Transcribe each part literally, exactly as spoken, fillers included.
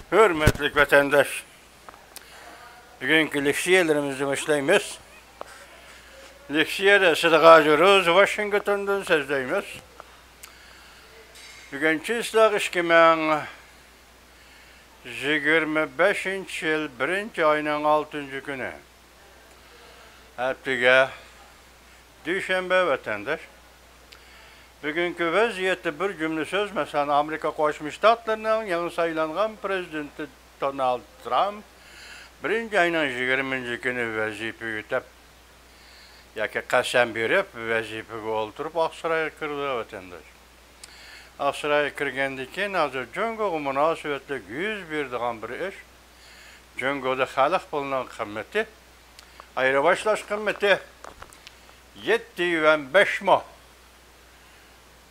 ھۆرمەتلىك ۋەتەنداش، بۈگۈنكى لېكسىيەلىرىمىزنى باشلايمىز. لېكسىيەدە سىدىق ھاجى روز ۋاشىنگتوندىن سۆزلەيمىز. بۈگۈن چىسلاق ئىككى مىڭ يىگىرمە بەشىنچى يىل، بىرىنچى ئاينىڭ ئالتىنچى كۈنى. ھەپتىگە دۈشەنبە، ۋەتەنداش. بۈگۈنكى ۋەزىيەتتە بىر جۈملە سۆز، مەسىلەن، ئامېرىكا قوشما شتاتلىرىنىڭ يېڭى سايلانغان پىرېزىدېنتى دونالد ترامپ بىرىنچى ئاينىڭ يىگىرمىنچى كۈنى ۋەزىپىگە ئۆتەپ ياكى قەسەم بېرىپ، ۋەزىپىگە ئولتۇرۇپ، ئاقسارايغا كىرىدۇ، ۋەتەنداش. ئاقسارايغا كىرگەندىن كېيىن، ھازىر جۇڭگوغا مۇناسىۋەتلىك يۈز بېرىدىغان بىر ئىش، جۇڭگودا خەلق پۇلىنىڭ قىممىتى، ئايرىۋاشلاش قىممىتى يەتتە يۈەن بەش مو.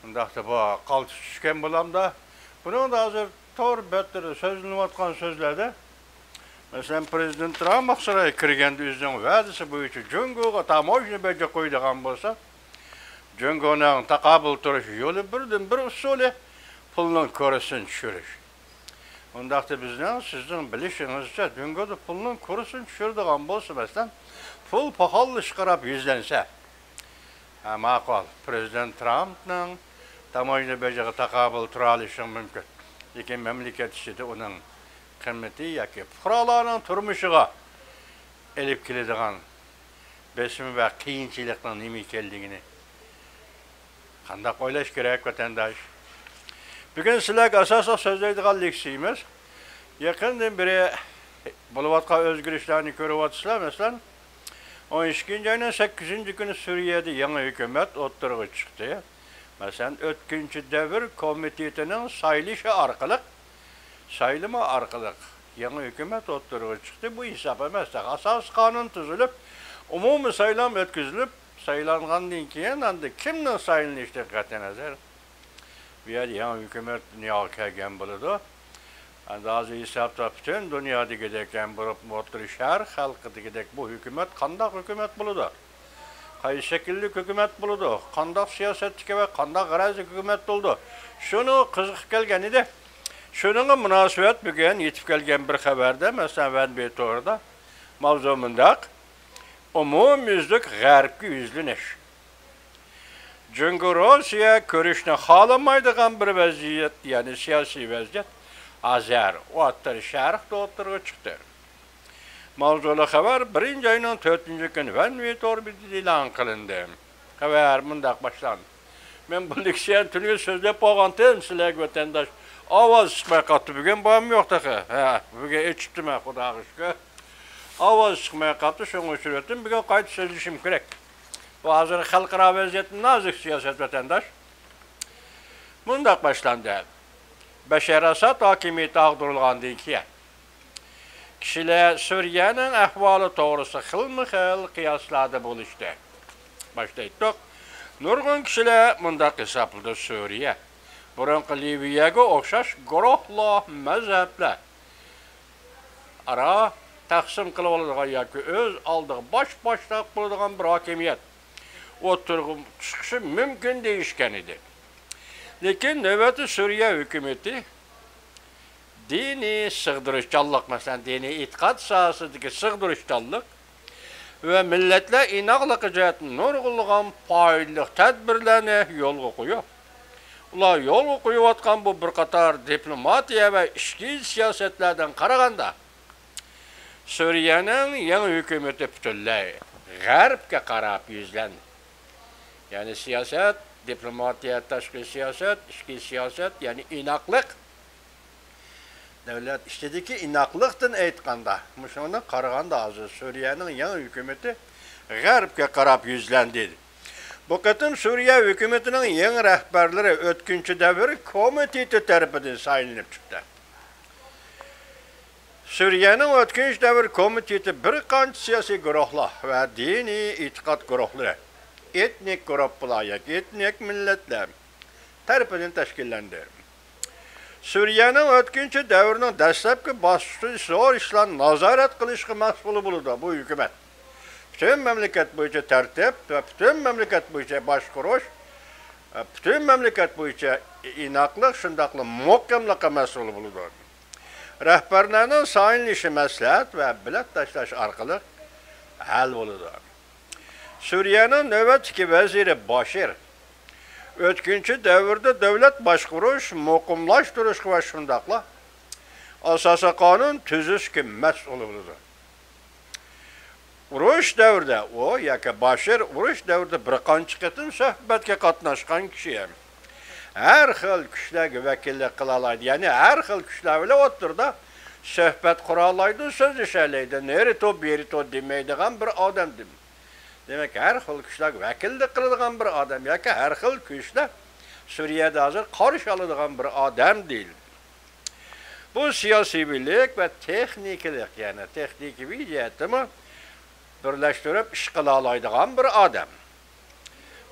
ئۇنداقتا بۇ قالتىس چۈشكەن بولامدا؟ بۇنىڭدا ھازىر تور بەتلىرىدە سۆزلىنىۋاتقان سۆزلەردە، مەسىلەن، پىرېزىدېنت ترامپ ئاقسارايغا كىرگەندە ئۆزىنىڭ ۋەدىسى بويىچە جۇڭگوغا تاموژنا بېجى قويىدىغان بولسا، جۇڭگونىڭ تاقابىل تۇرۇش يولى بىردىنبىر ئۇسۇلى پۇلنىڭ كۇرسىنى چۈشۈرۈش. ئۇنداقتا بىزنىڭ، سىزنىڭ بىلىشىڭىزچە، جۇڭگودا پۇلنىڭ كۇرسىنى چۈشۈرىدىغان بولسا، مەسىلەن، پۇل پاخاللىشىشقا قاراپ يۈزلەنسە، ھە، ماقۇل، پىرېزىدېنت ترامپنىڭ تاموژنا بېجىغا تاقابىل تۇرالىشىڭ مۇمكىن. لېكىن مەملىكەت ئىچىدە ئۇنىڭ قىممىتى ياكى پۇقرالارنىڭ تۇرمۇشىغا ئېلىپ كېلىدىغان بېسىم ۋە قىيىنچىلىقنىڭ نېمە ئىكەنلىكىنى قانداق ئويلاش كېرەك، ۋەتەنداش؟ بۈگۈن سىلەرگە ئاساسلىق سۆزلەيدىغان لېكسىيىمىز، يېقىندىن بېرى بولۇۋاتقان ئۆزگىرىشلەرنى كۆرۈۋاتىسىلەر. مەسىلەن، ئون ئىككىنچى ئاينىڭ سەككىزىنچى كۈنى سۈرىيەدە يېڭى ھۆكۈمەت ئوتتۇرىغا چىقتى. مەسىلەن، ئۆتكۈنچى دەۋر كومىتېتىنىڭ سايلىشى ئارقىلىق، سايلىما ئارقىلىق يېڭى ھۆكۈمەت ئوتتۇرىغا چىقتى. بۇ ھېساب ئەمەس، ئاساسىي قانۇن تۈزۈلۈپ، ئومۇمىي سايلام ئۆتكۈزۈلۈپ، سايلانغاندىن كېيىن ئاندىن كىمنىڭ سايلىنىشىدىن قەتئىينەزەر، بۇ يەردە يېڭى ھۆكۈمەت دۇنياغا كەلگەن بولىدۇ. ئەمدى ھازىر ھېسابتا پۈتۈن دۇنيا دېگۈدەك، ھەم بولۇپ ئوتتۇرا شەرق خەلقى دېگۈدەك، بۇ ھۆكۈمەت قانداق ھۆكۈمەت بولىدۇ؟ قايسى شەكىللىك ھۆكۈمەت بولىدۇ؟ قانداق سىياسەتتىكى ۋە قانداق غەرەزلىك ھۆكۈمەت بولىدۇ؟ شۇنىڭغا قىزىقىپ كەلگەن ئىدى. شۇنىڭغا مۇناسىۋەت بۈگۈن يېتىپ كەلگەن بىر خەۋەردە، مەسىلەن، ۋەنبى تورىدا ماۋزۇ مۇنداق: ئومۇميۈزلۈك غەربكە يۈزلىنىش. جۇڭگو روسىيە كۆرۈشنى خالىمايدىغان بىر ۋەزىيەت، يەنى سىياسىي ۋەزىيەت ھازىر ئوتتۇرا شەرقتە ئوتتۇرىغا چىقتى. ماۋزۇلۇق خەۋەر بىرىنچى ئاينىڭ تۆتىنچى كۈنى ۋەنۋى تور بېتىدە ئېلان قىلىندى. خەۋەر مۇنداق باشلاندى. مەن بۇ لېكسىيەنى تۈنۈگۈن سۆزلەپ بولغانتىم سىلەرگە، ۋەتەنداش. ئاۋاز چىقماي قاپتۇ، بۈگۈن بارمۇ يوق تېخى؟ ھە، بۈگۈن ئېچىپتىمەن، خۇداغا شۈكۈر. ئاۋاز چىقماي قاپتۇ، شۇڭا ئۆچۈرۈۋەتتىم. بۈگۈن قايتا سۆزلىشىم كېرەك. بۇ ھازىر خەلقئارا ۋەزىيەت نازۇك، سىياسەت، ۋەتەنداش. مۇنداق باشلاندى. بەشەر ئاساد ھاكىمىيىتى ئاغدۇرۇلغاندىن كېيىن، كىشىلەر سۈرىيەنىڭ ئەھۋالى توغرىسىدا خىلمۇ خىل قىياسلاردا بولۇشتى. باشتا ئېيتتۇق، نۇرغۇن كىشىلەر مۇنداق ھېسابلىدى: سۈرىيە بۇرۇنقى لىۋىيەگە ئوخشاش گۇرۇھلار، مەزھەپلەر ئارا تەقسىم قىلىۋالىدىغان ياكى ئۆز ئالدىغا باش باشلاق بولىدىغان بىر ھاكىمىيەت ئوتتۇرىغا چىقىشى مۇمكىن دېيىشكەن ئىدى. لېكىن نۆۋەتتە سۈرىيە ھۆكۈمىتى دىنىي سىغدۇرۇشچانلىق، مەسىلەن، دىنىي ئېتىقاد ساھەسىدىكى سىغدۇرۇشچانلىق ۋە مىللەتلەر ئىناقلىقى جەھەتتىن نۇرغۇنلىغان پايدىلىق تەدبىرلەرنى يولغا قويۇپ، ئۇلار يولغا قويۇۋاتقان بۇ بىر قاتار دىپلوماتىيە ۋە ئىچكى سىياسەتلەردىن قارىغاندا، سۈرىيەنىڭ يېڭى ھۆكۈمىتى پۈتۈنلەي غەربكە قاراپ يۈزلەندى. يەنى سىياسەت، دىپلوماتىيە، تاشقى سىياسەت، ئىچكى سىياسەت، يەنى ئىناقلىق، دۆلەت ئىچىدىكى ئىناقلىقتىن ئېيتقاندا، مۇشۇنىڭدىن قارىغاندا، ھازىر سۈرىيەنىڭ يېڭى ھۆكۈمىتى غەربكە قاراپ يۈزلەندى. بۇ قېتىم سۈرىيە ھۆكۈمىتىنىڭ يېڭى رەھبەرلىرى ئۆتكۈنچى دەۋر كومىتېتى تەرىپىدىن سايلىنىپ چىقتى. سۈرىيەنىڭ ئۆتكۈنچى دەۋر كومىتېتى بىر قانچە سىياسىي گۇرۇھلار ۋە دىنىي ئېتىقاد گۇرۇھلىرى، ئېتنىك گۇرۇپپىلار ياكى ئېتنىك مىللەتلەر تەرىپىدىن تەشكىللەندى. سۈرىيەنىڭ ئۆتكۈنچى دەۋرنىڭ دەسلەپكى باسقۇچىدا زور ئىشلارنى نازارەت قىلىشقا مەسئۇل بولىدۇ بۇ ھۆكۈمەت. پۈتۈن مەملىكەت بويىچە تەرتىپ ۋە پۈتۈن مەملىكەت بويىچە باشقۇرۇش، پۈتۈن مەملىكەت بويىچە ئىناقلىق، شۇنداقلا مۇقىملىققا مەسئۇل بولىدۇ. رەھبەرلەرنىڭ سايلىنىشى مەسلىھەت ۋە بېلەت تاشلاش ئارقىلىق ھەل بولىدۇ. سۈرىيەنىڭ نۆۋەتتىكى ۋەزىرى باشىر ئۆتكۈنچى دەۋردە دۆلەت باشقۇرۇش، مۇقىملاشتۇرۇشقا ۋە شۇنداقلا ئاساسىي قانۇن تۈزۈشكە مەسئۇل بولىدۇ. ئۇرۇش دەۋرىدە ئۇ ياكى باشىر ئۇرۇش دەۋرىدە بىر قانچە قېتىم سۆھبەتكە قاتناشقان كىشى. ھەر خىل كۈچلەرگە ۋەكىللىك قىلالايدۇ، يەنى ھەر خىل كۈچلەر بىلەن ئوتتۇرىدا سۆھبەت قۇرالايدۇ، سۆزلىشەلەيدۇ. نېرى تۇر، بېرى تۇر دېمەيدىغان بىر ئادەم. دېمەك، ھەر خىل كۈچلەرگە ۋەكىللىك قىلىدىغان بىر ئادەم ياكى ھەر خىل كۈچلەر سۈرىيەدە ھازىر قارشى ئالىدىغان بىر ئادەم دېيىلدى. بۇ سىياسىيلىك ۋە تېخنىكىلىق، يەنى تېخنىكىۋى جەھەتتىمۇ بىرلەشتۈرۈپ ئىش قىلالايدىغان بىر ئادەم.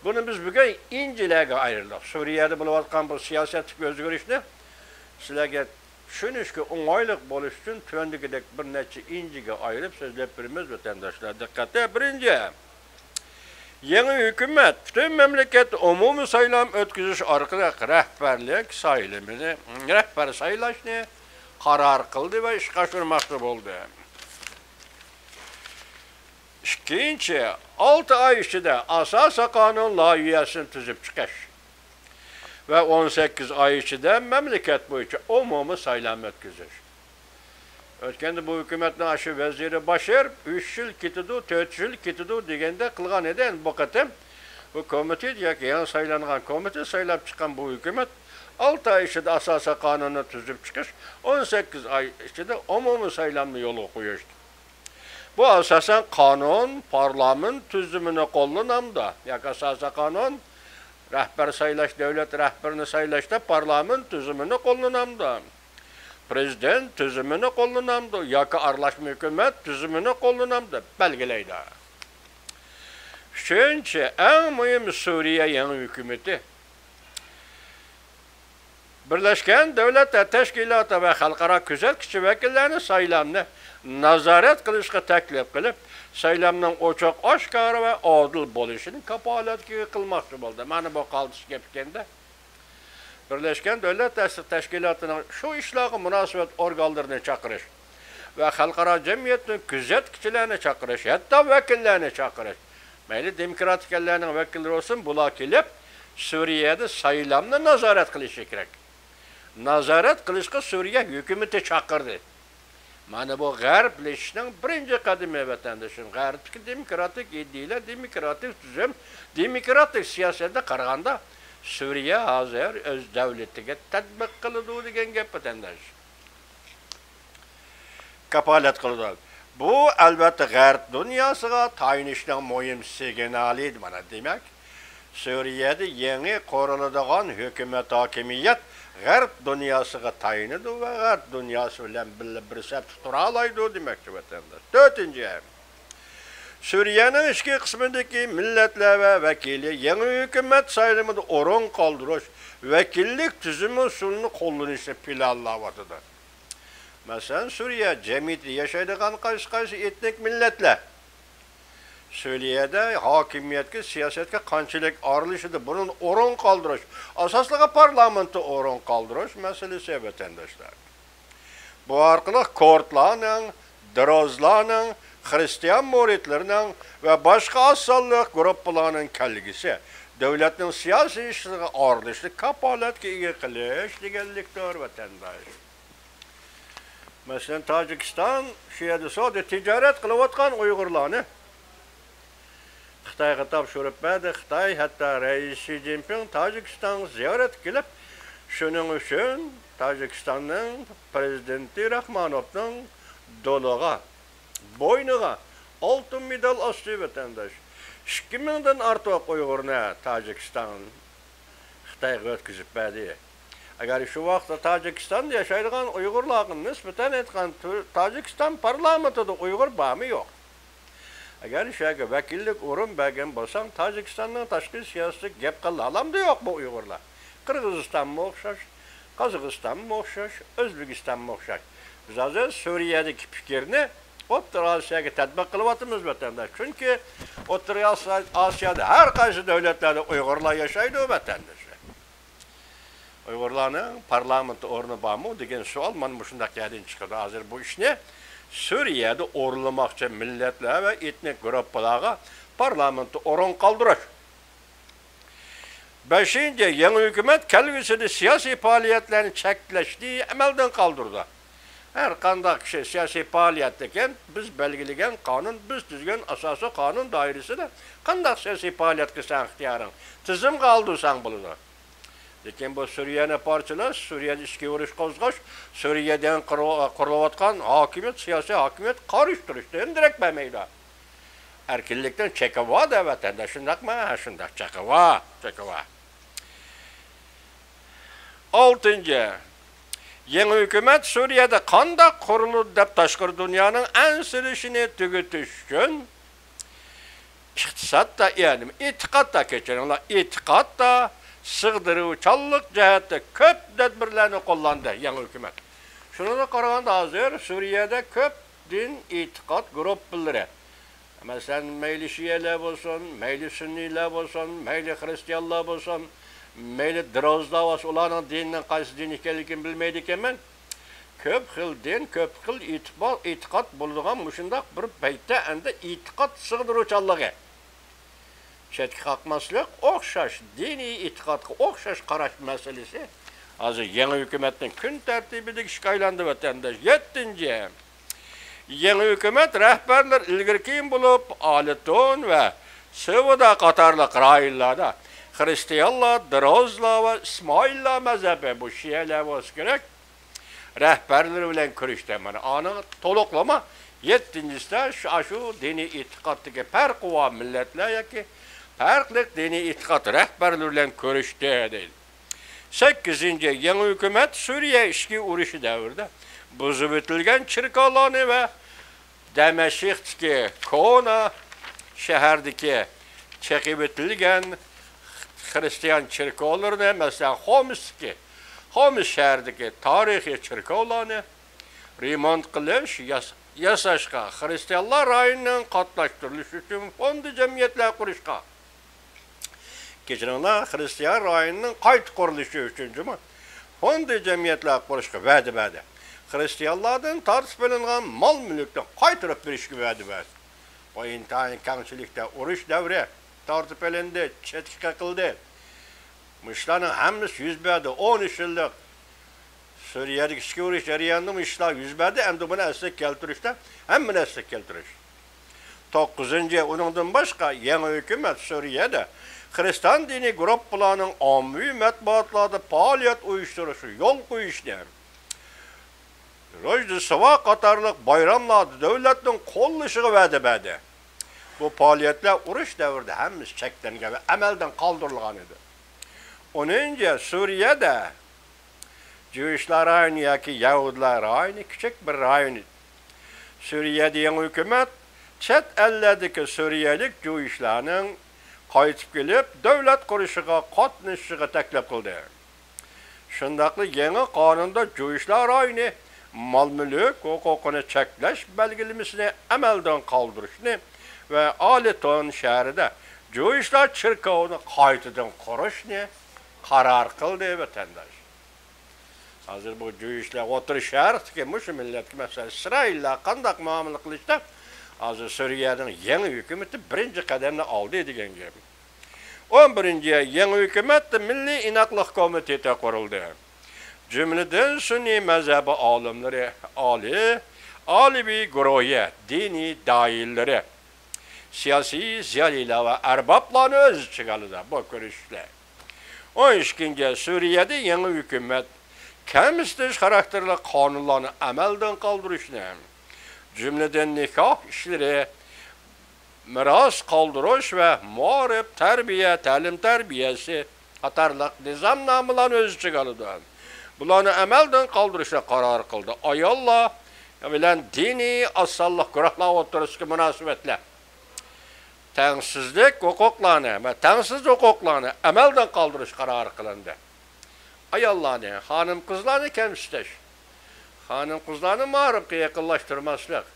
بۇنى بىز بۈگۈن ئىنچىلەرگە ئايرىدۇق. سۈرىيەدە بولۇۋاتقان بۇ سىياسەتتىكى ئۆزگىرىشنى سىلەرگە چۈشىنىشكە ئوڭايلىق بولۇش ئۈچۈن تۆۋەندىكىدەك بىر نەچچە ئىنچىكە ئايرىپ سۆزلەپ بېرىمىز، ۋەتەنداشلار. دىققەت! بىرىنچى، يېڭى ھۆكۈمەت پۈتۈن مەملىكەتتە ئومۇمىي سايلام ئۆتكۈزۈش ئارقىلىق رەھبەرلىك سايلىمىنى، رەھبەر سايلاشنى قارار قىلدى ۋە ئىشقا ئاشۇرماقچى بولدى. ئىككىنچى، ئالتە ئاي ئىچىدە ئاساسىي قانۇن لايىھەسىنى تۈزۈپ چىقىش ۋە ئون سەككىز ئاي ئىچىدە مەملىكەت بويىچە ئومۇمىي سايلام ئۆتكۈزۈش. ئۆتكەندە بۇ ھۆكۈمەتنىڭ ئاشۇ ۋەزىرى باشىر ئۈچ يىل كېتىدۇ، تۆت يىل كېتىدۇ دېگەندەك قىلغان ئىدى. ئەمدى بۇ قېتىم بۇ كومىتېت ياكى يېڭى سايلانغان كومىتېت سايلاپ چىققان بۇ ھۆكۈمەت ئالتە ئاي ئىچىدە ئاساسىي قانۇننى تۈزۈپ چىقىش، ئون سەككىز ئاي ئىچىدە ئومۇمىي سايلامنى يولغا قويۇش. بۇ ئاساسەن قانۇن، پارلامېنت تۈزۈمىنى قوللىنامدۇ؟ ياكى ئاساسىي قانۇن، رەھبەر سايلاش، دۆلەت رەھبىرىنى سايلاشتا پارلامېنت تۈزۈمىنى قوللىنامدۇ؟ پرېزىدېنت تۈزۈمىنى قوللىنامدۇ؟ ياكى ئارىلاشما ھۆكۈمەت تۈزۈمىنى قوللىنامدۇ؟ بەلگىلەيدۇ. ئۈچىنچى، ئەڭ مۇھىم، سۈرىيە يېڭى ھۆكۈمىتى بىرلەشكەن دۆلەتلەر تەشكىلاتى ۋە خەلقئارا كۆزەتكۈچى ۋەكىللەرنى سايلامنى نازارەت قىلىشقا تەكلىپ قىلىپ، سايلامنىڭ ئوچۇق، ئاشكارا ۋە ئادىل بولۇشىنى كاپالەتكە ئىگە قىلماقچى بولدى. مانا بۇ قالتىس گەپ ئىكەندە. بىرلەشكەن دۆلەتلەر تەشكىلاتىنىڭ شۇ ئىشلارغا مۇناسىۋەت ئورگانلىرىنى چاقىرىش ۋە خەلقئارا جەمئىيەتنىڭ كۆزەتكۈچىلەرنى چاقىرىش، ھەتتا ۋەكىللەرنى چاقىرىش، مەيلى دېموكراتىك ئەللەرنىڭ ۋەكىللىرى بولسۇن، بۇلار كېلىپ، سۈرىيەدە سايلامنى نازارەت قىلىشى كېرەك. نازارەت قىلىشقا سۈرىيە ھۆكۈمىتى چاقىردى. مانا بۇ غەربلىشىشنىڭ بىرىنچى قەدىمى، ۋەتەندىشىم. غەربتىكى دېموكراتىك ئىدىيىلەر، دېموكراتىك تۈزۈم، دېموكراتىك سىياسەتكە قارىغاندا، سۈرىيە ھازىر ئۆز دۆلىتىگە تەتبىق قىلىدۇ دېگەن گەپ، ۋەتەنداش. كاپالەت قىلىدۇ. بۇ، ئەلۋەتتە، غەرب دۇنياسىغا تايىنىشنىڭ مۇھىم سىگنالى. مانا، دېمەك، سۈرىيەدە يېڭى قۇرۇلىدىغان ھۆكۈمەت، ھاكىمىيەت غەرب دۇنياسىغا تايىنىدۇ ۋە غەرب دۇنياسى بىلەن بىللە بىر سەپتە تۇرالايدۇ دېمەكچى، ۋەتەنداش. تۆتىنچى، سۈرىيەنىڭ ئىچكى قىسمىدىكى مىللەتلەر ۋە ۋەكىلى يېڭى ھۆكۈمەت سايلىمىدا ئورۇن قالدۇرۇش، ۋەكىللىك تۈزۈمى ئۇسۇلىنى قوللىنىشنى پىلانلاۋاتىدۇ. مەسىلەن، سۈرىيە جەمئىيىتىدە ياشايدىغان قايسى-قايسى ئېتنىك مىللەتلەر سۈرىيەدە ھاكىمىيەتكە، سىياسەتكە قانچىلىك ئارىلىشىدۇ، بۇنىڭ ئورۇن قالدۇرۇش، ئاساسلىقى پارلامېنتتا ئورۇن قالدۇرۇش مەسىلىسى، ۋەتەنداشلار. بۇ ئارقىلىق كۇردلارنىڭ، دىرۇزلارنىڭ، خىرىستىيان مۇرىتلىرىنىڭ ۋە باشقا ئاز سانلىق گۇرۇپپىلارنىڭ كەلگۈسى، دۆلەتنىڭ سىياسىي ئىشلىرىغا ئارىلىشىشىغا كاپالەتكە ئىگە قىلىش دېگەنلىكتۇر، ۋەتەنداش. مەسىلەن، تاجىكىستان شۇ يەردە سودا تىجارەت قىلىۋاتقان ئۇيغۇرلارنى خىتايغا تاپشۇرۇپ بەردى. خىتاي، ھەتتا رەئىس شى جىنپىڭ تاجىكىستانغا زىيارەتكە كېلىپ، شۇنىڭ ئۈچۈن تاجىكىستاننىڭ پرېزىدېنتى راخمانوفنىڭ دولىغا، بوينىغا ئالتۇن مېدال ئاستى، ۋەتەنداش. ئىككى مىڭدىن ئارتۇق ئۇيغۇرنى تاجىكىستان خىتايغا ئۆتكۈزۈپ بەردى. ئەگەر شۇ ۋاقىتتا تاجىكىستاندا ياشايدىغان ئۇيغۇرلارغا نىسبەتەن ئېيتقان، تۈر-، تاجىكىستان پارلامېنتىدا ئۇيغۇر بارمۇ يوق؟ ئەگەر شۇ يەرگە ۋەكىللىك ئورۇن بەرگەن بولساڭ، تاجىكىستاننىڭ تاشقى سىياسىتىگە گەپ قىلالامدۇ يوق بۇ ئۇيغۇرلار؟ قىرغىزىستانمۇ ئوخشاش، قازاقىستانمۇ ئوخشاش، ئۆزبېكىستانمۇ ئوخشاش. بىز ھازىر سۈرىيەدىكى پىكىرنى ئوتتۇرا ئاسىياغا تەتبىق قىلىۋاتىمىز، ۋەتەنداش. چۈنكى ئوتتۇرا ئاسىيا-، ئاسىيادا ھەر قايسى دۆلەتلەردە ئۇيغۇرلار ياشايدۇ، ۋەتەنداش. ئۇيغۇرلارنىڭ پارلامېنتتا ئورنى بارمۇ دېگەن سوئال مانا مۇشۇنداق يەردىن چىقىدۇ. ھازىر بۇ ئىشنى سۈرىيەدە ئورۇنلىماقچى مىللەتلەر ۋە ئېتنىك گۇرۇپپىلارغا پارلامېنتتا ئورۇن قالدۇرۇش. بەشىنچى، يېڭى ھۆكۈمەت كەلگۈسىدە سىياسىي پائالىيەتلەرنى چەكلەشنى ئەمەلدىن قالدۇرىدۇ. ھەر قانداق كىشى سىياسىي پائالىيەتتىكەن، بىز بەلگىلىگەن قانۇن، بىز تۈزگەن ئاساسىي قانۇن دائىرىسىدە قانداق سىياسىي پائالىيەت قىلساڭ ئىختىيارىڭ، تىزىمغا ئالدۇرساڭ بولىدۇ. لېكىن بۇ سۈرىيەنى پارچىلاش، سۈرىيەدە ئىچكى ئۇرۇش قوزغاش، سۈرىيەدە قۇرۇ-، قۇرۇلۇۋاتقان ھاكىمىيەت، سىياسىي ھاكىمىيەت قارشى تۇرۇشتىن دېرەك بەرمەيدۇ. ئەركىنلىكنىڭ چېكى بار-دە، ۋەتەندە شۇنداقمۇ؟ ھە، شۇنداق، چېكى بار، چېكى بار. ئالتىنچى، يېڭى ھۆكۈمەت سۈرىيەدە قانداق قۇرۇلىدۇ دەپ تاشقىرى دۇنيانىڭ ئەنسىرىشىنى تۈگىتىش ئۈچۈن ئىقتىسادتا، يەنى ئېتىقادتا، كەچۈرۈڭلار، ئېتىقادتا سىغدۇرۇۋچانلىق جەھەتتە كۆپ تەدبىرلەرنى قوللاندى يېڭى ھۆكۈمەت. شۇنىڭغا قارىغاندا، ھازىر سۈرىيەدە كۆپ دىن، ئېتىقاد گۇرۇپپىلىرى، مەسىلەن، مەيلى شىئەلەر بولسۇن، مەيلى سۈننىيلەر بولسۇن، مەيلى خرىستىيانلار بولسۇن، مەيلى دىرازلار بولسۇن، ئۇلارنىڭ دىنىنىڭ قايسى دىن ئىكەنلىكىنى بىلمەيدىكەنمەن. كۆپ خىل دىن، كۆپ خىل ئېتىبار، ئېتىقاد بولىدىغان مۇشۇنداق بىر پەيتتە ئەمدى ئېتىقاد سىغدۇرۇشچانلىقى، چەتكە قاقماسلىق، ئوخشاش دىنىي ئېتىقادقا ئوخشاش قاراش مەسىلىسى ھازىر يېڭى ھۆكۈمەتنىڭ كۈن تەرتىپىدىكى ئىشقا ئايلاندى، ۋەتەنداش. يەتتىنچى، يېڭى ھۆكۈمەت رەھبەرلىرى ئىلگىرىكى بولۇپ، ئالىتون ۋە سېۋدا قاتارلىق رايونلاردا خرىستىيانلار، دىرازلار ۋە ئىسمائىللار مەزھەپى، بۇ شىئەلەر بولسا كېرەك، رەھبەرلىرى بىلەن كۆرۈشتى. مانا ئانىڭ تولۇقلىما يەتتىنچىسىدە شۇ، ئاشۇ دىنىي ئېتىقادتىكى پەرقى بار مىللەتلەر ياكى پەرقلىق دىنىي ئېتىقاد رەھبەرلىرى بىلەن كۆرۈشتى دەيدۇ. سەككىزىنچى، يېڭى ھۆكۈمەت سۈرىيە ئىچكى ئۇرۇشى دەۋرىدە بۇزۇۋېتىلگەن چېركاۋلارنى ۋە دەمەشقتىكى كونا شەھەردىكى چېقىۋېتىلگەن خرىستىيان چېركاۋلىرىنى، مەسىلەن، خومستىكى، خومس شەھىرىدىكى تارىخىي چېركاۋلارنى رېمونت قىلىش، ياس-، ياساشقا، خرىستىيانلار رايونىنىڭ قاتناشتۇرۇلۇشى ئۈچۈن فوندى جەمئىيەتلەر قۇرۇشقا، كەچۈرۈڭلار، خرىستىيان رايونىنىڭ قايتا قۇرۇلۇشى ئۈچۈن جۇمۇ فوندى جەمئىيەتلەر قۇرۇشقا ۋەدە بەردى. خرىستىيانلاردىن تارتىپ ئېلىنغان مال-مۈلۈكنى قايتۇرۇپ بېرىشكە ۋەدە بەردى. بۇ ئىنتايىن كەڭچىلىكتە ئۇرۇش دەۋرى تارتىپ ئېلىندى، چەتكە قېقىلدى. مۇشۇلارنىڭ ھەممىسى يۈز بەردى. ئون ئۈچ يىللىق سۈرىيەدىكى ئىچكى ئۇرۇش جەريانىدا مۇشۇلار يۈز بەردى. ئەمدى بۇنى ئەسلىگە كەلتۈرۈشتە، ھەممىنى ئەسلىگە كەلتۈرۈش. توققۇزىنچى، ئۇنىڭدىن باشقا، يېڭى ھۆكۈمەت سۈرىيەدە خرىستىيان دىنىي گۇرۇپپىلارنىڭ ئاممىۋى مەتبۇئاتلاردا پائالىيەت ئۇيۇشتۇرۇشىغا يول قويۇشنى، روژدېستۋا قاتارلىق بايراملاردا دۆلەتنىڭ قوللىشىغا ۋەدە بەردى. بۇ پائالىيەتلەر ئۇرۇش دەۋرىدە ھەممىسى چەكلەنگەن ۋە ئەمەلدىن قالدۇرۇلغان ئىدى. ئونىنچى، سۈرىيەدە جۇيۇشلار رايونى ياكى يەھۇدىيلار رايونى كىچىك بىر رايون ئىدى. سۈرىيەدە يېڭى ھۆكۈمەت چەت ئەللەردىكى سۈرىيەلىك جۇيۇشلارنىڭ قايتىپ كېلىپ، دۆلەت قۇرۇشىغا قاتنىشىشىغا تەكلىپ قىلدى. شۇنداقلا يېڭى قانۇندا جۇيۇشلار رايونى مال-مۈلۈك ھوقۇقىنى چەكلەش بەلگىلىمىسىنى ئەمەلدىن قالدۇرۇشنى ۋە ئالىتون شەھىرىدە جۇيۇشلار چېركاۋىنى قايتىدىن قۇرۇشنى قارار قىلدى، ۋەتەنداش. ھازىر بۇ جۇيۇشلار ئوتتۇرا شەرقتىكى مۇشۇ مىللەتكە، مەسىلەن، ئىسرائىللار قانداق مۇئامىلە قىلىشتا، ھازىر سۈرىيەنىڭ يېڭى ھۆكۈمىتى بىرىنچى قەدەمنى ئالدى دېگەن گەپ. ئون بىرىنچى، يېڭى ھۆكۈمەتتە مىللىي ئىناقلىق كومىتېتى قۇرۇلدى. جۈملىدىن سۈننىي مەزھەبى ئالىملىرى، ئالىي، ئالىۋى گۇرۇھى، دىنىي دائىرىلىرى، سىياسىي زىيالىيلار ۋە ئەربابلارنى ئۆز ئىچىگە ئالىدۇ بۇ كۆرۈشۈشلەر. ئون ئىككىنچى، سۈرىيەدە يېڭى ھۆكۈمەت كەمسىتىش خاراكتېرلىك قانۇنلارنى ئەمەلدىن قالدۇرۇشنى، جۈملىدىن نىكاھ ئىشلىرى، مىراس قالدۇرۇش ۋە مائارىپ، تەربىيە، تەلىم-تەربىيەسى قاتارلىق نىزامنامىلارنى ئۆز ئىچىگە ئالىدۇ. بۇلارنى ئەمەلدىن قالدۇرۇشنى قارار قىلدى. ئاياللار بىلەن دىنىي ئاز سانلىق گۇرۇھلار ئوتتۇرىسىدىكى مۇناسىۋەتلەر، تەڭسىزلىك ھوقۇقلارنى ۋە تەڭسىز ھوقۇقلارنى ئەمەلدىن قالدۇرۇش قارارى قىلىندى. ئاياللارنى، خانىم-قىزلارنى كەمسىتىش، خانىم-قىزلارنى مائارىپقا يېقىنلاشتۇرماسلىق،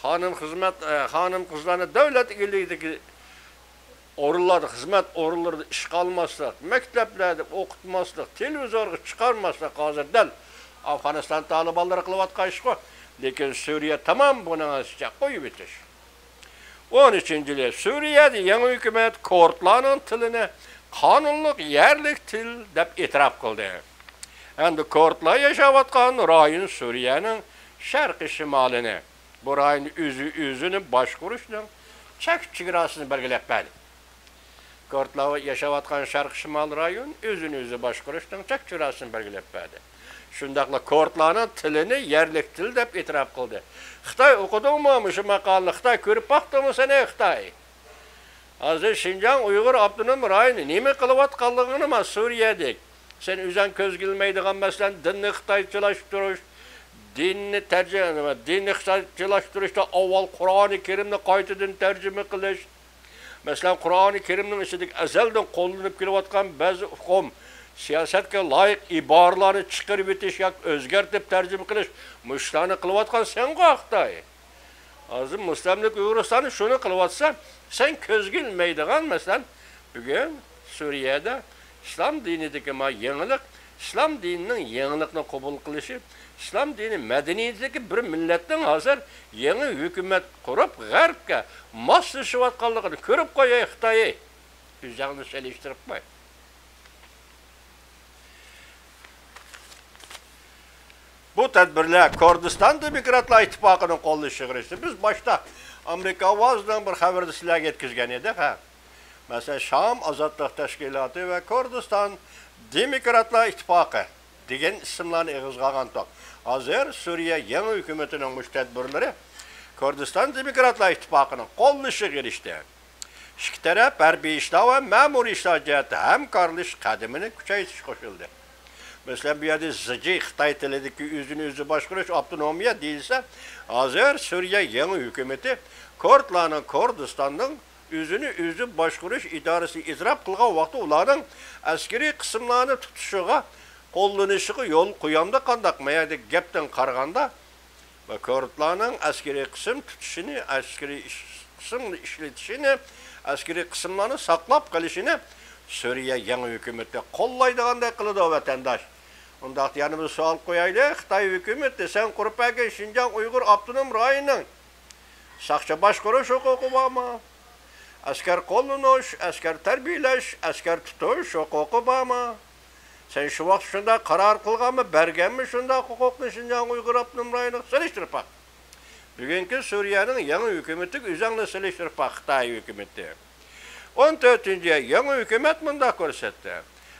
خانىم خىزمەت، ئە، خانىم-قىزلارنى دۆلەت ئىگىلىكىدىكى ئورۇنلاردا، خىزمەت ئورۇنلىرىدا ئىشقا ئالماسلىق، مەكتەپلەردە ئوقۇتماسلىق، تېلېۋىزورغا چىقارماسلىق ھازىر دەل ئافغانىستان تالىبانلىرى قىلىۋاتقان ئىشقۇ. لېكىن سۈرىيە تامام بۇنىڭ ئىچىگە قويۇۋېتىش. ئون ئۈچىنچى يىلى سۈرىيەدە يېڭى ھۆكۈمەت كۇردلارنىڭ تىلىنى قانۇنلۇق يەرلىك تىل دەپ ئېتىراپ قىلدى. ئەمدى كۇردلار ياشاۋاتقان رايون سۈرىيەنىڭ شەرقىي شىمالىنى، بۇ رايون ئۆزى ئۆزىنى باشقۇرۇشنىڭ چەك چېگراسىنى بەلگىلەپ بەردى. كۇردلار ياشاۋاتقان شەرقىي شىمال رايون ئۆزىنى ئۆزى باشقۇرۇشنىڭ چەك چېگراسىنى بەلگىلەپ بەردى. شۇنداقلا كۇردلارنىڭ تىلىنى يەرلىك تىل دەپ ئېتىراپ قىلدى. خىتاي ئوقۇدۇڭمۇ مۇشۇ ماقالىنى؟ خىتاي كۆرۈپ باقتىڭمۇ سەن، ئەي خىتاي؟ ھازىر شىنجاڭ ئۇيغۇر ئاپتونوم رايونى نېمە قىلىۋاتقانلىقىنى ما سۈرىيەدىكى سەن ئۆزۈڭ كۆزگە ئىلمەيدىغان، مەسىلەن، دىننى خىتايچىلاشتۇرۇش، دىننى تەرجىمە، دىننى خىتايچىلاشتۇرۇشتا ئاۋۋال قۇرئانى كەرىمنى قايتىدىن تەرجىمە قىلىش. مەسىلەن، قۇرئانى كەرىمنىڭ ئىچىدىكى ئەزەلدىن قوللىنىپ كېلىۋاتقان بەزى ئۇقۇم، سىياسەتكە لايىق ئىبارىلەرنى چىقىرىۋېتىش ياكى ئۆزگەرتىپ تەرجىمە قىلىش، مۇشۇلارنى قىلىۋاتقان سەنغۇ خىتاي. ھازىر مۇستەملىكە ئۇيغۇرىستاندا شۇنى قىلىۋاتسا، سەن كۆزگە ئىلمەيدىغان، مەسىلەن، بۈگۈن سۈرىيەدە ئىسلام دىنىدىكى ما يېڭىلىق، ئىسلام دىنىنىڭ يېڭىلىقنى قوبۇل قىلىشى، ئىسلام دىنى مەدەنىيىتىدىكى بىر مىللەتنىڭ ھازىر يېڭى ھۆكۈمەت قۇرۇپ، غەربكە ماسلىشىۋاتقانلىقىنى كۆرۈپ قوي، ئەي خىتاي، ئۆزۈڭنى سېلىشتۇرۇپ قوي. بۇ تەدبىرلەر كۇردىستان دېموكراتلار ئىتتىپاقىنىڭ قوللىشىغا ئېرىشتى. بىز باشتا ئامېرىكا ئاۋازىنىڭ بىر خەۋىرىدە سىلەرگە يەتكۈزگەن ئىدۇق، ھە. مەسىلەن، شام ئازادلىق تەشكىلاتى ۋە كۇردىستان دېموكراتلار ئىتتىپاقى دېگەن ئىسىملارنى ئېغىزغا ئالغانتۇق. ھازىر سۈرىيە يېڭى ھۆكۈمىتىنىڭ مۇشۇ تەدبىرلىرى كۇردىستان دېموكراتلار ئىتتىپاقىنىڭ قوللىشىغا ئېرىشتى. ئىككى تەرەپ ھەربىي ئىشلار ۋە مەمۇرىي ئىشلار جەھەتتە ھەمكارلىشىش قەدىمىنى كۈچەيتىشكە قوشۇلدى. مەسىلەن، بۇ يەردە زىجى خىتاي تىلىدىكى ئۆزىنى ئۆزى باشقۇرۇش، ئاپتونومىيە دېيىلسە، ھازىر سۈرىيە يېڭى ھۆكۈمىتى كۇردلارنىڭ كۇردىستاننىڭ ئۆزىنى ئۆزى باشقۇرۇش ئىدارىسى ئېتىراپ قىلغان ۋاقىتتا ئۇلارنىڭ ئەسكىرىي قىسىملارنى تۇتۇشىغا، قوللىنىشىغا يول قويامدۇ قانداق؟ ما يەردە گەپتىن قارىغاندا، ۋە كۇردلارنىڭ ئەسكىرىي قىسىم تۇتۇشىنى، ئەسكىرىي ئىش-، قىسىمنى ئىشلىتىشىنى، ئەسكىرىي قىسىملارنى ساقلاپ قېلىشىنى سۈرىيە يېڭى ھۆكۈمىتى قوللايدىغاندەك قىلىدۇ، ۋەتەنداش. ئۇنداقتا يەنە بىر سوئال قويايلى، خىتاي ھۆكۈمىتى سەن قۇرۇپ بەرگەن شىنجاڭ ئۇيغۇر ئاپتونوم رايونىنىڭ ساقچى باشقۇرۇش ھوقۇقى بارمۇ؟ ئەسكەر قوللىنىش، ئەسكەر تەربىيەلەش، ئەسكەر تۇتۇش ھوقۇقى بارمۇ؟ سەن شۇ ۋاقىت شۇنداق قارار قىلغانمۇ، بەرگەنمۇ شۇنداق ھوقۇقنى شىنجاڭ ئۇيغۇر ئاپتونوم رايونىغا؟ سېلىشتۇرۇپ باق. بۈگۈنكى سۈرىيەنىڭ يېڭى ھۆكۈمىتىگە ئۆزۈڭنى سېلىشتۇرۇپ باق، خىتاي ھۆكۈمىتى. ئون تۆتىنچى، يېڭى ھۆكۈمەت مۇنداق كۆرسەتتى.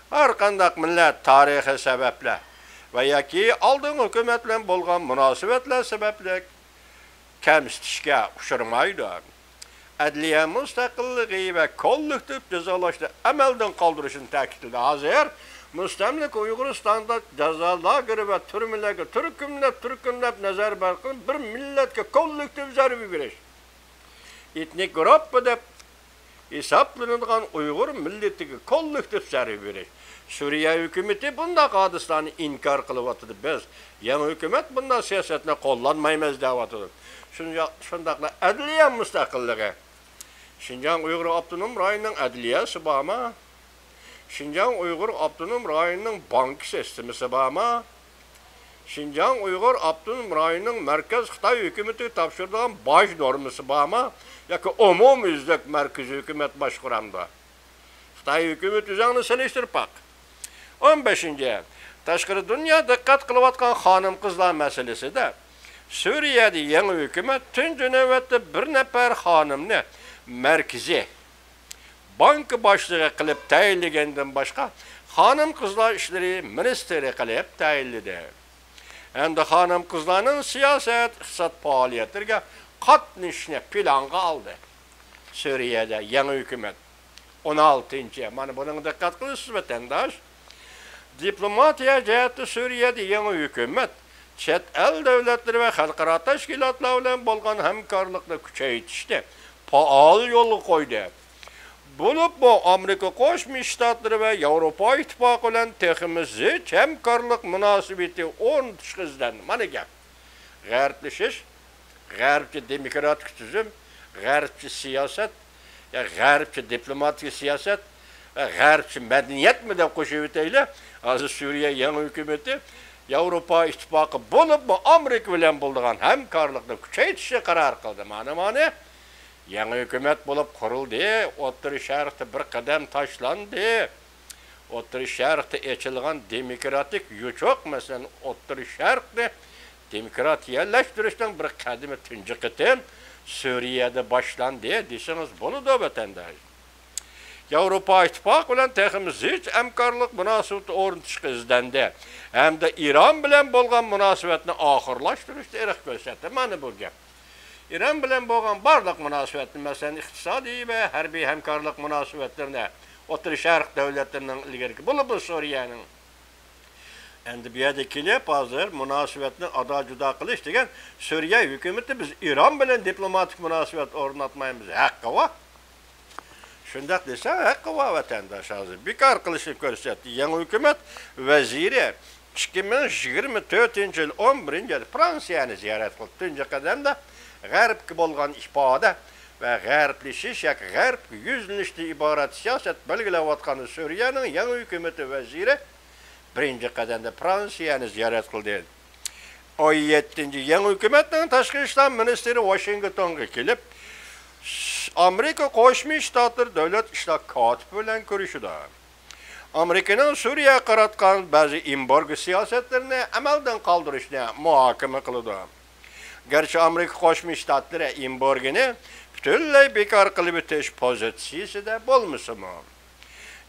ھەر قانداق مىللەت تارىخىي سەۋەبلەر ۋە ياكى ئالدىنقى ھۆكۈمەت بىلەن بولغان مۇناسىۋەتلەر سەۋەبلىك كەمسىتىشكە ئۇچرىمايدۇ. ئەدلىيە مۇستەقىللىقى ۋە كوللېكتىپ جازالاشنى ئەمەلدىن قالدۇرۇشنى تەكىتلىدى. ھازىر مۇستەملىكە ئۇيغۇرىستاندا جازا لاگېرى ۋە تۈرمىلەرگە تۈركۈملەپ، تۈركۈملەپ نەزەربەند قىلىپ، بىر مىللەتكە كوللېكتىپ زەربە بېرىش، ئېتنىك گۇرۇپپا دەپ ھېسابلىنىدىغان ئۇيغۇر مىللىتىگە كوللېكتىپ زەربە بېرىش. سۈرىيە ھۆكۈمىتى بۇنداق ھادىسىلەرنى ئىنكار قىلىۋاتىدۇ. بىز يېڭى ھۆكۈمەت بۇنداق سىياسەتنى قوللانمايمىز دەۋاتىدۇ. شۇنجا-، شۇنداقلا ئەدلىيە مۇستەقىللىقى. شىنجاڭ ئۇيغۇر ئاپتونوم رايونىنىڭ ئەدلىيەسى بارمۇ؟ شىنجاڭ ئۇيغۇر ئاپتونوم رايونىنىڭ بانكا سىستېمىسى بارمۇ؟ شىنجاڭ ئۇيغۇر ئاپتونوم رايونىنىڭ مەركەز خىتاي ھۆكۈمىتىگە تاپشۇرىدىغان باج نورمىسى بارمۇ؟ ياكى ئومۇميۈزلۈك مەركىزىي ھۆكۈمەت باشقۇرامدۇ؟ خىتاي ھۆكۈمىتى ئۆزۈڭنى سېلىشتۇرۇپ باق. ئون بەشىنچى، تاشقىرى دۇنيا دىققەت قىلىۋاتقان خانىم-قىزلار مەسىلىسىدە، سۈرىيەدە يېڭى ھۆكۈمەت تۇنجى نۆۋەتتە بىر نەپەر خانىمنى مەركىزىي بانكا باشلىقى قىلىپ تەيىنلىگەندىن باشقا، خانىم-قىزلار ئىشلىرى مىنىستىرى قىلىپ تەيىنلىدى. ھەمدە خانىم-قىزلارنىڭ سىياسەت، ئىقتىساد پائالىيەتلىرىگە قاتنىشىشنى پىلانغا ئالدى. سۈرىيەدە يېڭى ھۆكۈمەت. ئون ئالتىنچى، مانا بۇنىڭغا دىققەت قىلىسىز، ۋەتەنداش. دىپلوماتىيە جەھەتتە سۈرىيەدە يېڭى ھۆكۈمەت چەت ئەل دۆلەتلىرى ۋە خەلقئارا تەشكىلاتلار بىلەن بولغان ھەمكارلىقنى كۈچەيتىشنى پائال يولغا قويدى. بولۇپمۇ ئامېرىكا قوشما شتاتلىرى ۋە ياۋروپا ئىتتىپاقى بىلەن تېخىمۇ زىچ ھەمكارلىق مۇناسىۋىتى ئورنىتىشقا ئىزدەندى. مانا گەپ. غەربلىشىش، غەربچە دېموكراتىك تۈزۈم، غەربچە سىياسەت، يا غەربچە دىپلوماتىك سىياسەت ۋە غەربچە مەدەنىيەتمۇ دەپ قوشۇۋېتەيلى. ھازىر سۈرىيە يېڭى ھۆكۈمىتى ياۋروپا ئىتتىپاقى بولۇپمۇ ئامېرىكا بىلەن بولىدىغان ھەمكارلىقنى كۈچەيتىشنى قارار قىلدى. مانا، مانا، يېڭى ھۆكۈمەت بولۇپ قۇرۇلدى، ئوتتۇرا شەرقتە بىر قەدەم تاشلاندى. ئوتتۇرا شەرقتە ئېچىلغان دېموكراتىك يوچۇق، مەسىلەن، ئوتتۇرا شەرقنى دېموكراتىيەلەشتۈرۈشنىڭ بىر قەدىمى تۇنجى قېتىم سۈرىيەدە باشلاندى دېسىڭىز بولىدۇ، ۋەتەنداش. ياۋروپا ئىتتىپاقى بىلەن تېخىمۇ زىچ ھەمكارلىق مۇناسىۋىتى ئورنىتىشقا ئىزدەندى ھەمدە ئىران بىلەن بولغان مۇناسىۋەتنى ئاخىرلاشتۇرۇشتا ئىرق كۆرسەتتى. مانا بۇ گەپ. ئىران بىلەن بولغان بارلىق مۇناسىۋەتنى، مەسىلەن، ئىقتىسادىي ۋە ھەربىي ھەمكارلىق مۇناسىۋەتلىرىنى ئوتتۇرا شەرق دۆلەتلىرىنىڭ ئىلگىرىكى، بولۇپمۇ سۈرىيەنىڭ. ئەمدى بۇ يەردە كېلىپ، ھازىر مۇناسىۋەتنى ئادا-جۇدا قىلىش دېگەن، سۈرىيە ھۆكۈمىتى، بىز ئىران بىلەن دىپلوماتىك مۇناسىۋەت ئورناتمايمىز، ھەققى بار. شۇنداق دېسە، ھەققى بار، ۋەتەنداش ھازىر بىكار قىلىشنى كۆرسەتتى. يېڭى ھۆكۈمەت ۋەزىرى ئىككى مىڭ يىگىرمە تۆتىنچى يىل ئون بىرىنچى ئايدا فرانسىيەنى زىيارەت قىلىپ، تۇنجى قەدەمدە غەربكە بولغان ئىپادە ۋە غەربلىشىش ياكى غەربكە يۈزلىنىشتىن ئىبارەت سىياسەت بەلگىلەۋاتقان سۈرىيەنىڭ يېڭى ھۆكۈمىتى ۋەزىرى بىرىنچى قەدەمدە فرانسىيەنى زىيارەت قىلدى. ئون يەتتىنچى يېڭى ھۆكۈمەتنىڭ تاشقى ئىشلار مىنىستىرى ۋاشىنگتونغا كېلىپ، ئامېرىكا قوشما شتاتلىرى دۆلەت ئىشلار كاتىپى بىلەن كۆرۈشىدۇ. ئامېرىكىنىڭ سۈرىيەگە قاراتقان بەزى ئېمبارگو سىياسەتلىرىنى ئەمەلدىن قالدۇرۇشنى مۇھاكىمە قىلىدۇ. گەرچە ئامېرىكا قوشما شتاتلىرى ئېمبارگونى پۈتۈنلەي بىكار قىلىۋېتىش پوزىتسىيىسىدە بولمىسىمۇ،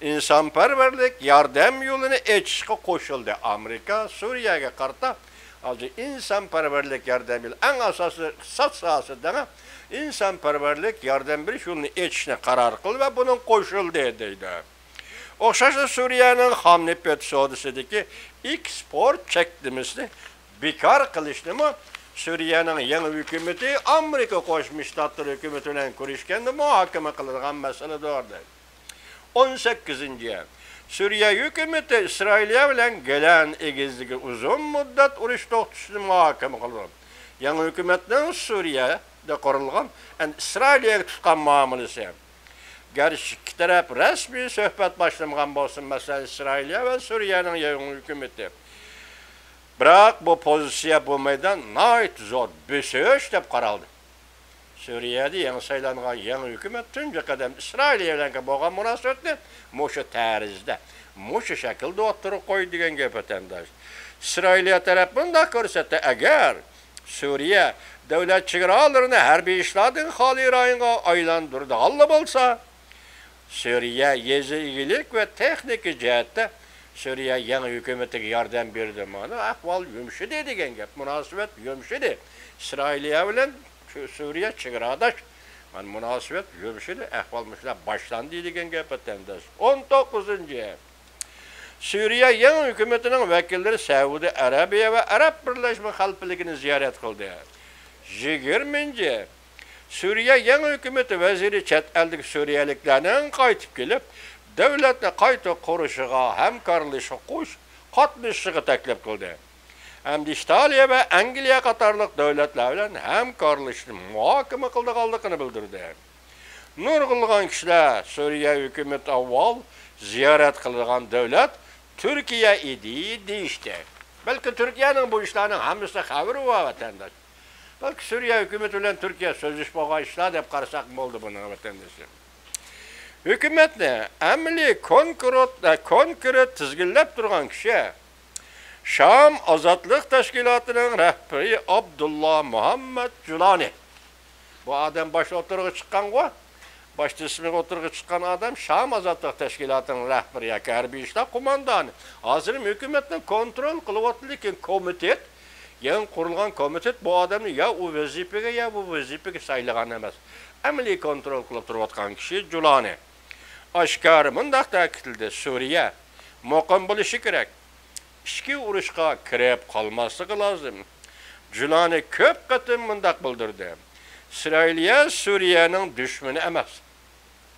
ئىنسانپەرۋەرلىك ياردەم يولىنى ئېچىشقا قوشۇلدى. ئامېرىكا سۈرىيەگە قارىتا ھازىر ئىنسانپەرۋەرلىك ياردەم يولى، ئەڭ ئاساسىي ئىقتىساد ساھەسىدە ئىنسانپەرۋەرلىك ياردەم بېرىش يولىنى ئېچىشنى قارار قىلدى ۋە بۇنىڭغا قوشۇلدى، دەيدۇ. ئوخشاشلا سۈرىيەنىڭ خام نېفىت سودىسىدىكى ئېكسپورت چەكلىمىسىنى بىكار قىلىشنىمۇ سۈرىيەنىڭ يېڭى ھۆكۈمىتى ئامېرىكا قوشما شتاتلىرى ھۆكۈمىتى بىلەن كۆرۈشكەندە مۇھاكىمە قىلىدىغان مەسىلىدۇر، دەيدۇ. ئون سەككىزىنچى، سۈرىيە ھۆكۈمىتى ئىسرائىلىيە بىلەن گولان ئېگىزلىكى ئۇزۇن مۇددەت ئۇرۇش توختىتىشنى مۇھاكىمە قىلىدۇ. يېڭى ھۆكۈمەتنىڭ سۈرىيەدە قۇرۇلغان، ئەمدى ئىسرائىلىيەگە تۇتقان مۇئامىلىسى. گەرچە ئىككى تەرەپ رەسمىي سۆھبەت باشلىمىغان بولسىمۇ، مەسىلەن، ئىسرائىلىيە ۋە سۈرىيەنىڭ يېڭى ھۆكۈمىتى. بىراق بۇ پوزىتسىيە، بۇ مەيدان ناھايىتى زور بۆسۈش دەپ قارالدى. سۈرىيەدە يېڭى سايلانغان يېڭى ھۆكۈمەت تۇنجى قەدەم ئىسرائىلىيە بىلەن بولغان مۇناسىۋەتنى مۇشۇ تەرزدە، مۇشۇ شەكىلدە ئوتتۇرىغا قويدى دېگەن گەپ، ۋەتەنداش. ئىسرائىلىيە تەرەپ مۇنداق كۆرسەتتى، ئەگەر سۈرىيە دۆلەت چېگرالىرىنى ھەربىي ئىشلاردىن خالىي رايونغا ئايلاندۇرىدىغانلا بولسا، سۈرىيە يېزا ئىگىلىك ۋە تېخنىكا جەھەتتە سۈرىيە يېڭى ھۆكۈمىتىگە ياردەم بېرىدۇ. مانا ئەھۋال يۇمشىدى دېگەن گەپ، مۇناسىۋەت يۇمشىدى. ئىسرائىلىيە بىلەن سۈرىيە چېگراداش. مانا مۇناسىۋەت يۇمشىدى، ئەھۋال مۇشۇنداق باشلاندى دېگەن گەپ، ۋەتەنداش. ئون توققۇزىنچى، سۈرىيە يېڭى ھۆكۈمىتىنىڭ ۋەكىللىرى سەئۇدى ئەرەبىيە ۋە ئەرەب بىرلەشمە خەلىپىلىكىنى زىيارەت قىلدى. يىگىرمىنچى، سۈرىيە يېڭى ھۆكۈمىتى ۋەزىرى چەت ئەلدىكى سۈرىيەلىكلەرنىڭ قايتىپ كېلىپ، دۆلەتنى قايتا قۇرۇشىغا ھەمكارلىشىشقا قوش-، قاتنىشىشىغا تەكلىپ قىلدى. ھەمدە ئىتالىيە ۋە ئەنگلىيە قاتارلىق دۆلەتلەر بىلەن ھەمكارلىشىشنى مۇھاكىمە قىلىدىغانلىقىنى بىلدۈردى. نۇرغۇنلىغان كىشىلەر سۈرىيە ھۆكۈمىتى ئاۋۋال زىيارەت قىلىدىغان دۆلەت تۈركىيە ئىدى دېيىشتى. بەلكى تۈركىيەنىڭ بۇ ئىشلارنىڭ ھەممىسىدە خەۋىرى بار، ۋەتەنداش. بەلكى سۈرىيە ھۆكۈمىتى بىلەن تۈركىيە سۆزلىشىپ بولغان ئىشلار دەپ قارىساق بولدى بۇنى، ۋەتەندىشىم. ھۆكۈمەتنى ئەمەلىي كونكرېت، كونكرېت تىزگىنلەپ تۇرغان كىشى شام ئازادلىق تەشكىلاتىنىڭ رەھبىرى ئابدۇللا مۇھەممەد جۇلانى. بۇ ئادەم باش ئوتتۇرىغا چىققانغۇ؟ باشتا ئىسمى ئوتتۇرىغا چىققان ئادەم شام ئازادلىق تەشكىلاتىنىڭ رەھبىرى ياكى ھەربىي ئىشلار قوماندانى. ھازىرمۇ ھۆكۈمەتنى كونترول قىلىۋاتىدۇ، لېكىن كومىتېت، يېڭى قۇرۇلغان كومىتېت بۇ ئادەمنى يا ئۇ ۋەزىپىگە، يا بۇ ۋەزىپىگە سايلىغان ئەمەس. ئەمەلىي كونترول قىلىپ تۇرۇۋاتقان كىشى جۇلانى. ئاشكارا مۇنداق تەكىتلىدى، سۈرىيە مۇقىم بولۇشى كېرەك. ئىچكى ئۇرۇشقا كىرىپ قالماسلىقى لازىم. جۇلانى كۆپ قېتىم مۇنداق بىلدۈردى، ئىسرائىلىيە سۈرىيەنىڭ دۈشمىنى ئەمەس.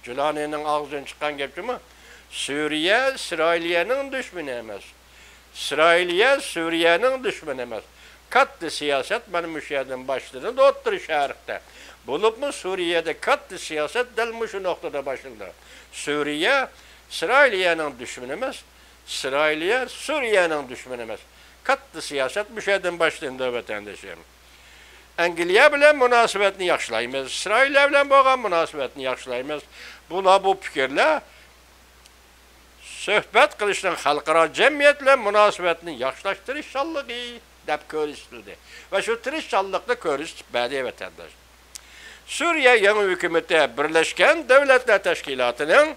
جۇلانىنىڭ ئاغزىدىن چىققان گەپ جۇمۇ، سۈرىيە ئىسرائىلىيەنىڭ دۈشمىنى ئەمەس. ئىسرائىلىيە سۈرىيەنىڭ دۈشمىنى ئەمەس. كاتتا سىياسەت مانا مۇشۇ يەردىن باشلىنىدۇ، ئوتتۇرا شەرقتە. بولۇپمۇ سۈرىيەدە كاتتا سىياسەت دەل مۇشۇ نۇقتىدا باشلىنىدۇ. سۈرىيە ئىسرائىلىيەنىڭ دۈشمىنى ئەمەس، ئىسرائىلىيە سۈرىيەنىڭ دۈشمىنى ئەمەس. كاتتا سىياسەت مۇشۇ يەردىن باشلىنىدۇ، ۋەتەندىشىم. ئەنگلىيە بىلەن مۇناسىۋەتنى ياخشىلايمىز، ئىسرائىلىيە بىلەن بولغان مۇناسىۋەتنى ياخشىلايمىز. بۇلار، بۇ پىكىرلەر سۆھبەت قىلىشنىڭ خەلقئارا جەمئىيەت بىلەن مۇناسىۋەتنى ياخشىلاش تىرىشچانلىقى دەپ كۆرسىتىلدى ۋە شۇ تىرىشچانلىقنى كۆرسىتىپ بەردى، ۋەتەنداش. سۈرىيە يېڭى ھۆكۈمىتى بىرلەشكەن دۆلەتلەر تەشكىلاتىنىڭ،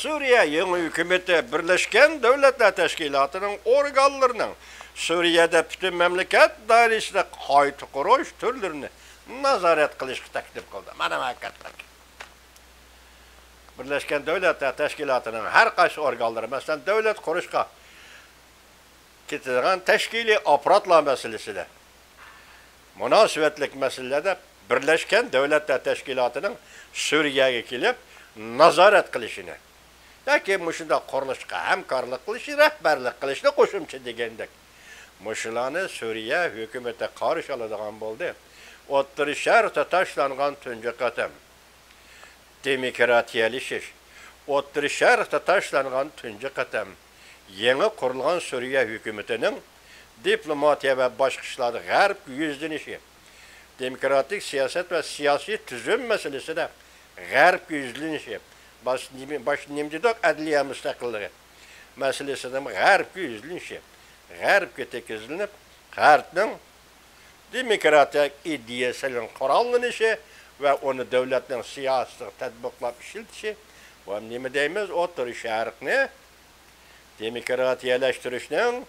سۈرىيە يېڭى ھۆكۈمىتى بىرلەشكەن دۆلەتلەر تەشكىلاتىنىڭ ئورگانلىرىنىڭ سۈرىيەدە پۈتۈن مەملىكەت دائىرىسىدە قايتا قۇرۇش تۈرلىرىنى نازارەت قىلىشقا تەكلىپ قىلدى. مانا ھەقىقەتلىك. بىرلەشكەن دۆلەتلەر تەشكىلاتىنىڭ ھەر قايسى ئورگانلىرى، مەسىلەن، دۆلەت قۇرۇشقا كېتىدىغان تەشكىلىي ئاپپاراتلار مەسىلىسىدە، مۇناسىۋەتلىك مەسىلىلەردە بىرلەشكەن دۆلەتلەر تەشكىلاتىنىڭ سۈرىيەگە كېلىپ نازارەت قىلىشىنى ياكى مۇشۇنداق قۇرۇلۇشقا ھەمكارلىق قىلىشى، رەھبەرلىك قىلىشىنى قوشۇمچە دېگەندەك، مۇشۇلارنى سۈرىيە ھۆكۈمىتى قارشى ئالىدىغان بولدى. ئوتتۇرا شەرقتە تاشلانغان تۇنجى قېتىم دېموكراتىيەلىشىش، ئوتتۇرا شەرقتە تاشلانغان تۇنجى قېتىم يېڭى قۇرۇلغان سۈرىيە ھۆكۈمىتىنىڭ دىپلوماتىيە ۋە باشقا ئىشلاردا غەربكە يۈزلىنىشى، دېموكراتىك سىياسەت ۋە سىياسىي تۈزۈم مەسىلىسىدە غەربكە يۈزلىنىشى، باش نېمە، باش نېمە دېدۇق، ئەدلىيە مۇستەقىللىقى مەسىلىسىدىمۇ غەربكە يۈزلىنىشى، غەربكە تېكىزلىنىپ، غەربنىڭ دېموكراتىيە ئىدىيەسىنىڭ قوراللىنىشى ۋە ئۇنى دۆلەتنىڭ سىياسىتىغا تەتبىقلاپ ئىشلىتىشى، بۇ نېمە دەيمىز، ئوتتۇرا شەرقنى دېموكراتىيەلەشتۈرۈشنىڭ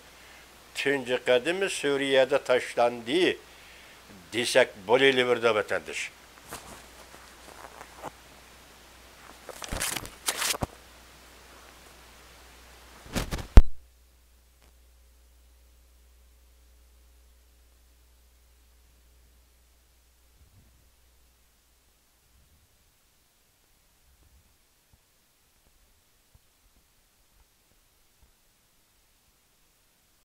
تۇنجى قەدىمى سۈرىيەدە تاشلاندى دېسەك بولۇۋېرىدۇ، ۋەتەنداش.